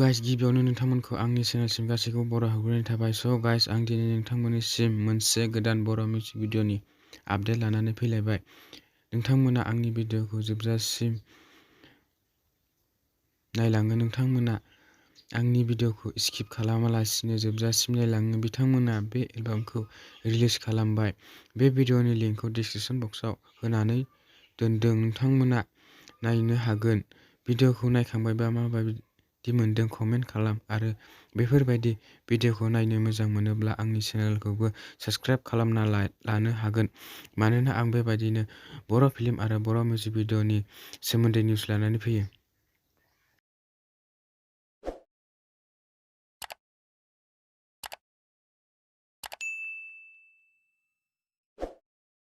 Guys, गिबियावनो नोंथांमोनखौ आंनि चेनेलसिम गासैखौबो बर' हाबग्रोनाय थाबाय। गाइस, आं दिनै नोंथांमोननिसिम मोनसे गोदान बर' मिउजिक भिडिअ'नि आपडेट लानानै फैलायबाय। नोंथांमोना आंनि भिडिअ'खौ जोबजासिम नायलाङो। नोंथांमोना आंनि भिडिअ'खौ स्किप खालामालासिनो जोबजासिम नायलाङो। बिथांमोना बे एलबामखौ रिलिज खालामबाय। बे भिडिअ'नि लिंकखौ डिसक्रिपशन बक्सआव होनानै दोनदों। नोंथांमोना नायनो हागोन। भिडिअ'खौ नायखांबायबा माबायदि मोनदों कमेन्ट खालाम आरो बेफोरबायदि भिडिअ'खौ नायनो मोजां मोनोब्ला आंनि चेनेलखौबो साबस्क्राइब खालामना लानो हागोन, मानोना आं बेबायदिनो बर' फिल्म आरो बर' मिउजिक भिडिअ'नि सोमोन्दै निउस लानानै फैयो।